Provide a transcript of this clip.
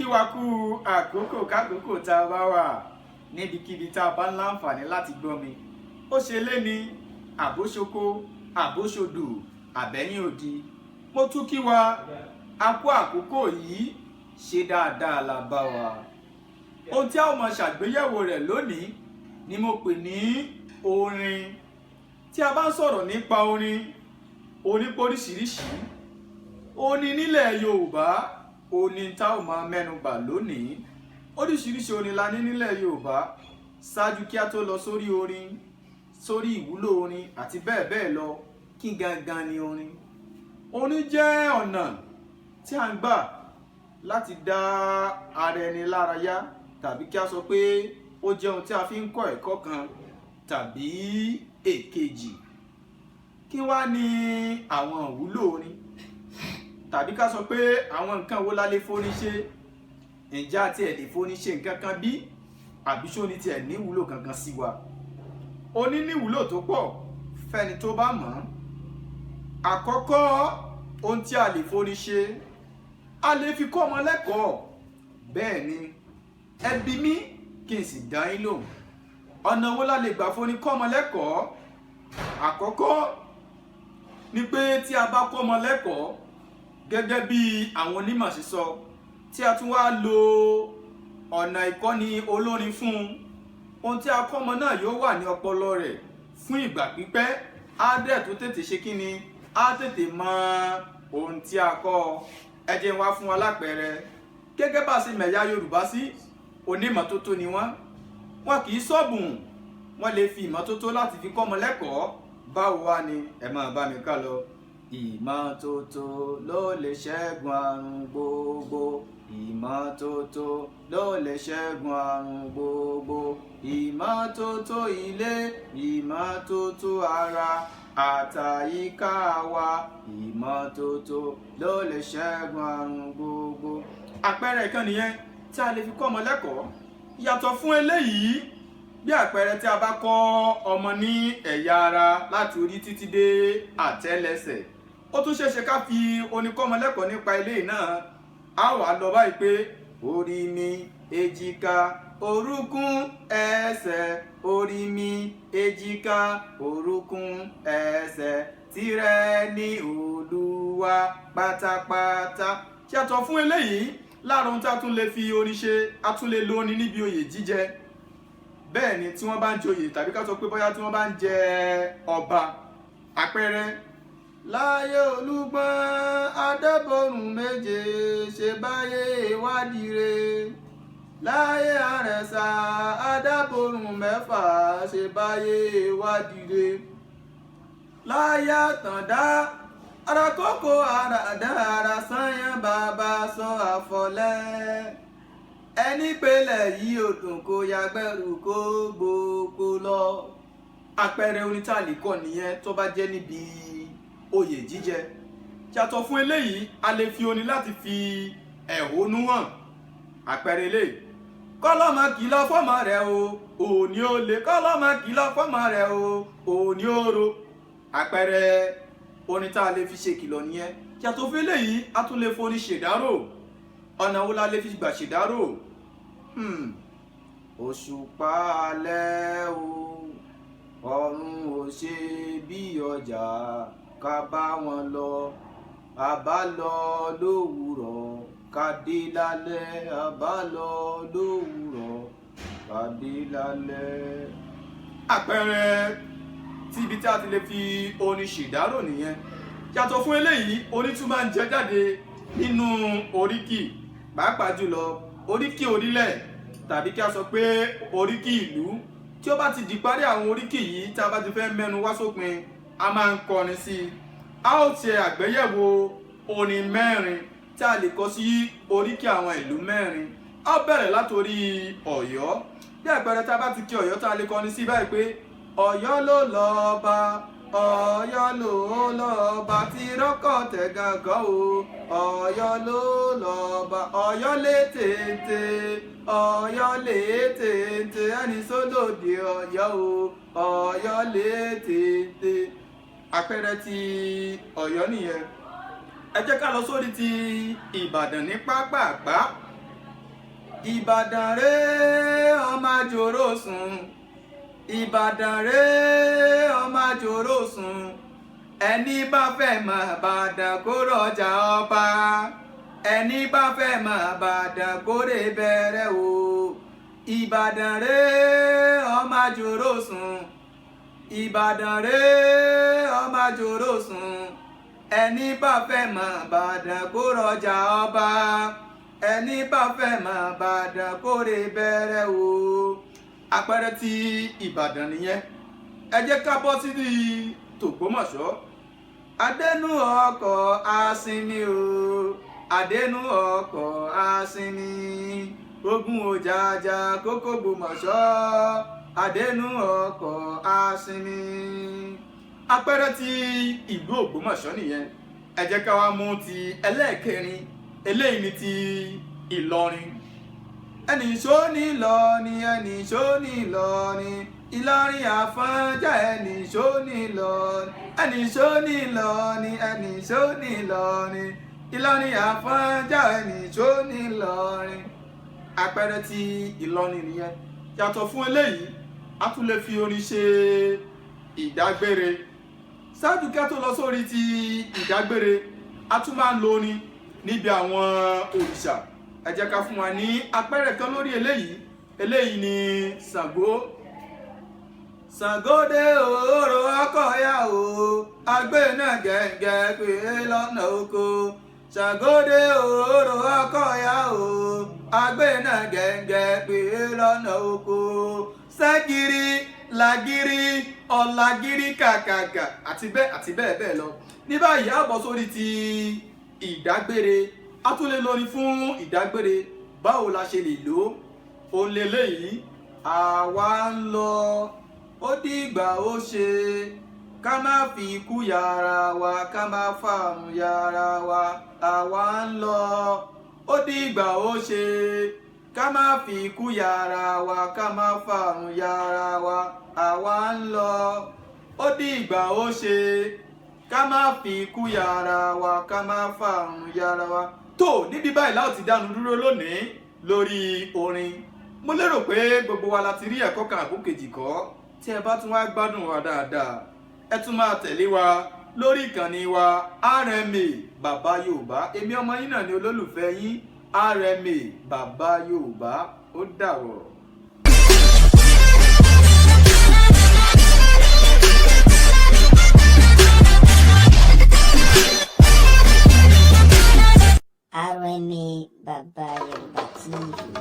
Kí wa kú àkókò kákòókò tá a bá wà níbikíbi tá a bá ń láǹfààní láti gbọ́ mi. Ó ṣe lé ní àbóṣoko, àbóṣodò, àbẹ́yìn òdi. Mo tún kí wa a kú àkókò yìí. Ṣe dáadáa la bá wa? Ohun tí a ó máa ṣàgbéyẹ̀wò rẹ̀ lónìí ni mo pè ní orin. Tí a bá ń sọ̀rọ̀ nípa orin, orin póríṣiríṣi. Orin nílẹ̀ Yorùbá, orin tá ò máa mẹ́nubà lónìí. Oríṣiríṣi orin la ní nílẹ̀ Yorùbá. Ṣáájú kí a tó lọ sórí orin, sórí ìwúlò orin àti bẹ́ẹ̀ bẹ́ẹ̀ lọ, kí gangan ni orin? Orin jẹ́ ọ̀nà tí a ń gbà láti dá ara ẹni lára yá, tàbí kí a sọ pé ó jẹ́ ohun tí a fi ń kọ́ ẹ̀kọ́ kan tàbí èkejì. Kí wá ní àwọn ìwúlò orin, tàbí ká sọ pé àwọn nǹkan wo la lè forin ṣe? Ǹjẹ́ a tiẹ̀ lè forin ṣe nǹkan kan bí, àbí ṣóni tiẹ̀ ní ìwúlò kankan sí wa? Orin ní ìwúlò tó pọ̀ fẹ́ni tó bá mọ̀ ọ́n. Àkọ́kọ́ ohun tí a lè forin ṣe, a lè fi kọ́ ọmọ lẹ́kọ̀ọ́. Bẹ́ẹ̀ ni, ẹ bi mí kí n sì dá yín lóhùn. Ọ̀nà wo la lè gbà forin kọ́ ọmọ lẹ́kọ̀ọ́? Àkọ́kọ́ ni pé tí a bá kọ́ ọmọ lẹ́kọ̀ọ́ gẹ́gẹ́ bí àwọn onímọ̀ ṣe sọ, tí a tún wá lo ọ̀nà ìkọ́ni olórin fún un, ohun tí a kọ́ ọmọ náà yóò wà ní ọpọlọ rẹ̀ fún ìgbà pípẹ́. Á dẹ̀ tó tètè ṣe kí ni, á tètè mọ ohun tí a kọ́. Ẹ jẹ́ n wá fún wa lápẹẹrẹ. Gẹ́gẹ́ bá a ṣe mẹ̀yà Yorùbá sí, onímọ́tótó ni wọ́n. Wọn kì í sọ̀bùn. Wọ́n lè fi ìmọ́tótó láti fi kọ́ ọmọ lẹ́kọ̀ọ́. Báwo wá ni? Ẹ máa bá mi ká lọ. Ìmọ́tótó ló lè ṣẹ́gun àrùn gbogbo. Ìmọ́tótó ló lè ṣẹ́gun àrùn gbogbo. Ìmọ́tótó ilé, ìmọ́tótó ara àtàyíká wa, ìmọ́tótó ló lè ṣẹ́gun àrùn gbogbo. Àpẹẹrẹ kan nìyẹn tí a lè fi kọ́ ọmọ lẹ́kọ̀ọ́. Yàtọ̀ fún eléyìí, bí àpẹẹrẹ tí a bá kọ́ ọmọ ní ẹ̀yà ara láti orí títí dé àtẹ́lẹsẹ̀, ó tún ṣeéṣe ká fi orin kọ́ ọmọ lẹ́kọ̀ọ́ nípa eléyìí náà. Á wà lọ báyìí pé: orí mi, èjìká, orúnkún, ẹsẹ̀. Orí mi, èjìká, orúnkún, ẹsẹ̀, tìrẹ ni Olúwa pátápátá. Yàtọ̀ fún eléyìí, lára ohun tí a tún lè fi orin ṣe, a tún lè lo orin níbi oyè jíjẹ. Bẹ́ẹ̀ ni, tí wọ́n bá ń joyè, tàbí ká sọ pé bóyá tí wọ́n bá ń jẹ ọba. Àpẹẹrẹ: láyé Olúgbọ́n, Adébọ̀rùn méje ṣe báyé ìwádìí re. Láyé Àrẹ̀sà, Adébọ̀rùn mẹ́fà ṣe báyé ìwádìí re. Láyé Àtàndá, ara kókó àràdá, ara sányán bàbá sọ àfọlẹ́. Ẹni pẹ̀lẹ́ yìí ò dùn, kó yagbẹ́rù kó gboko lọ. Àpẹẹrẹ orin tá a lè kọ nìyẹn tó bá jẹ́ níbi oyè jíjẹ. Yàtọ̀ fún eléyìí, a lè fi orin láti fi ẹ̀hónú hàn. Àpẹẹrẹ eléyìí: kọ́lọ́mọ kìlọ̀ fọ́mọ rẹ̀ o, òní ó lè. Kọ́lọ́mọ kìlọ̀ fọ́mọ rẹ̀ o, òní ó ro. Àpẹẹrẹ orin tá a lè fi ṣe kìlọ̀ nìyẹn. Yàtọ̀ fún eléyìí, a tún lè forin ṣèdárò. Ọ̀nà wo la lè fi gbà ṣèdárò? Òṣùpá alẹ́ o, ọ̀run ò ṣe bí ọjà ká bá wọn lọ. Àbá lọ lówùrọ̀ ká dé lálẹ́. Àbá lọ lówùrọ̀ ká dé lálẹ́. Àpẹẹrẹ tí ibi tí a ti lè fi orin ṣèdárò nìyẹn. Yàtọ̀ fún eléyìí, orin tún máa ń jẹ jáde nínú oríkì, pàápàá jùlọ oríkì orílẹ̀, tàbí kí a sọ pé oríkì ìlú. Tí ó bá ti di parí àwọn oríkì yìí, tí a bá ti fẹ́ mẹ́nu wá sópin, a máa ń kọrin sí i. A ó ṣe àgbéyẹ̀wò orin mẹ́rin tí a lè kọ sí oríkì àwọn ìlú mẹ́rin. A ó bẹ̀rẹ̀ látòrí Ọ̀yọ́. Bí àpẹẹrẹ, tá a bá ti kí Ọ̀yọ́, tá a lè kọrin sí báyìí pé: Ọ̀yọ́ ló lọ́ba, Ọ̀yọ́ ló lọ́ba, tí rọ́kọ̀ tẹ̀ gángan o. Ọ̀yọ́ ló lọ́ba, Ọ̀yọ́ lé téńté, Ọ̀yọ́ lé téńté, ẹni sólòdì Ọ̀yọ́ o, Ọ̀yọ́ lé téńté. Àpẹẹrẹ ti Ọ̀yọ́ nìyẹn. Ẹ jẹ́ ká lọ sórí ti Ìbàdàn ní pápápá. Ìbàdàn rèé, ọmọ àjòrò sùn. Ìbàdàn rèé, ọmọ àjòrò sùn. Ẹni bá fẹ́ mọ̀ Ìbàdàn, kó rọjà ọba. Ẹni bá fẹ́ mọ̀ Ìbàdàn, kó rè bẹ̀rẹ̀ o. Ìbàdàn rèé, ọmọ àjòrò sùn. Ìbàdàn rèé, ọmọ àjòrò sùn. Ẹni bá fẹ́ mọ̀ Ìbàdàn, kó rọjà ọba. Ẹni bá fẹ́ mọ̀ Ìbàdàn, kó rè bẹ̀rẹ̀ o. Àpẹẹrẹ ti Ìbàdàn nìyẹn. Ẹ jẹ́ ká bọ́ sí ní tÒgbómọ̀ṣọ́. Adẹnu ọkọ̀ asinmi o, adẹnu ọkọ̀ asinmi, ogun òjàjà kókó Gbòmọ̀ṣọ́, adẹnu ọkọ̀ asinmi. Àpẹẹrẹ ti ìlú Ògbómọ̀ṣọ́ nìyẹn. Ẹ jẹ́ ká wá mú ti ẹlẹ́ẹ̀kẹrin. Eléyìí ni ti Ìlọrin. Ẹnì ṣó ní lọ ni, ẹnì ṣó ní lọ ni, Ìlọrin Àfọ̀njá. Ẹnì ṣó ní lọ ni, ẹnì ṣó ní lọ ni, ẹnì ṣó ní lọ ni, Ìlọrin Àfọ̀njá, ẹnì ṣó ní lọrin. Àpẹẹrẹ ti Ìlọrin nìyẹn. Yàtọ̀ fún eléyìí, a tún lè fi orin ṣe ìdágbére. Ṣáájú kí a tó lọ sórí ti ìdágbére, a tún máa ń lo orin níbi àwọn òrìṣà. Ẹ jẹ́ ká fún wa ní àpẹẹrẹ kan lórí eléyìí. Eléyìí ni Ṣàngó. Ṣàngó dé, òórò ọkọ̀ ya o, agbé náà gẹ̀ǹgẹ̀ pé lọ́nà oko. Ṣàngó dé, òórò ọkọ̀ ya o, agbé náà gẹ̀ǹgẹ̀ pé lọ́nà oko. Ṣẹ́gìrì làgìrì ọ̀làgìrì kàkàkà, àti bẹ́ẹ̀ àti bẹ́ẹ̀ bẹ́ẹ̀ lọ. Ní báyìí, a bọ̀ sórí ti ìdágbére. A tún lè lórí fún ìdágbére. Báwo la ṣe lè lò ó? Òun lélẹ́yìí: àwa ń lọ, ó dìgbà ó ṣe, ká má fi ikú yára wa, ká má fàrùn yára wa. Àwa ń lọ, ó dìgbà ó ṣe, ká má fi ikú yára wa, ká má fàrùn yára wa. Àwa ń lọ, ó dìgbà ó ṣe, ká má fi ikú yára wa, ká má fàrùn yára wa. Tó níbi báyìí láti dánu dúró lónìí lórí orin. Mo lérò pé gbogbo wa la ti rí ẹ̀kọ́ kan àbó kejì kọ́. Tí ẹ bá tún wá gbádùn wa dáadáa, ẹ tún máa tẹ̀lé wa lórí ìkànnì wa, RMA Bàbá Yorùbá. Èmi ọmọ yín náà ni, olólùfẹ́ yín, RMA Bàbá Yorùbá. Ó dàbọ̀. RMA Baba Yoruba TV.